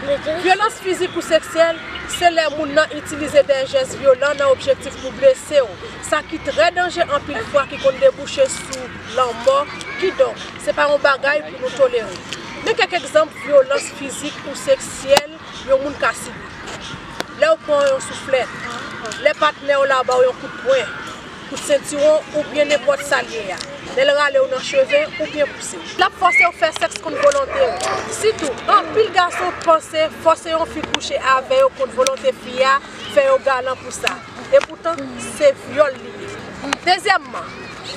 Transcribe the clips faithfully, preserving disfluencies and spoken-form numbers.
Vyolans fizik ou seksyèl se lè moun nan itilize de jès vyolan nan objektif pou blese w, sa ki trè danje anpil fwa ki konn debouche sou lanmò. Kidonk, se pa yon bagay pou nou tolere. Men kèk egzanp vyolans fizik ou seksyèl yon moun ka sibi. Lè w pran yon souflèt, lè patnè w la ba w yon kout pwen, kout sentiwon oubyen nenpòt sa l ye a. Lè l rale w nan cheve oubyen pouse w. L ap fòse w fè sèks kont volonte w. Sitou, anpil gason panse fòse yon fi kouche avè yo kont volonte fi a fè yo galan pou sa. Epoutan, se vyòl li ye. Dezyèmman,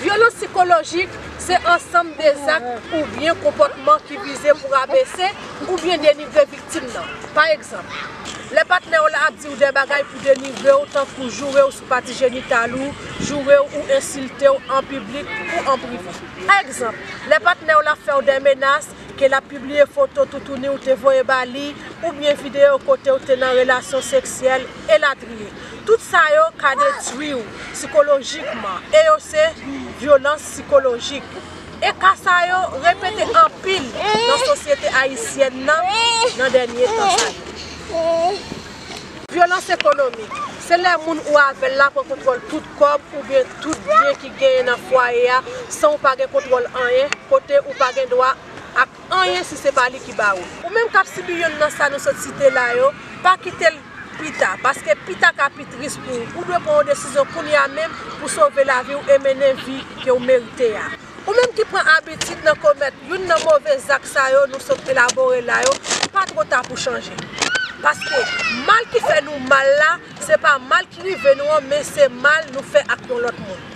vyolans sikolojik se ansanm de zak oubyen konpòtman ki vize pou rabese oubyen denigre viktim nan. Pa egzanp, lè patnè w la ap di w de bagay pou denigre w, tankou joure w sou pati jenital ou, joure w ou ensilte w an piblik ou an prive. Pa egzanp, lè patnè w la ap fè w de menas, ke l ap pibliye foto toutouni w te voye ba li, oubyen videyo kote w te nan relasyon seksyèl, elatriye. Tout sa yo ka detwi w sikolojikman, e yo se vyolans sikolojik. E ka sa yo repete anpil nan sosyete ayisyèn nan, nan dènye tan sa yo. Vyolans ekonomik, se lè moun ou avè l la pran kontwòl tout kòb oubyen tout byen ki genyen nan fwaye a, san w pa gen kontwòl anyen, kote ou pa gen dwa ak anyen si se pa li ki ba ou. Ou menm k ap sibi yonn nan sa nou sot site la yo, pa kite l pita, paske pita ka pi tris pou ou. Ou dwe pran yon desizyon kounye a menm pou sove lavi w e mennen vi ke w merite a. Ou menm ki pran abitid nan komèt youn nan move zak sa yo nou sot elabore la yo, pa twò ta pou chanje. Paske mal ki fè nou mal la, se pa mal ki rive nou an, men se mal nou fè ak yon lòt moun.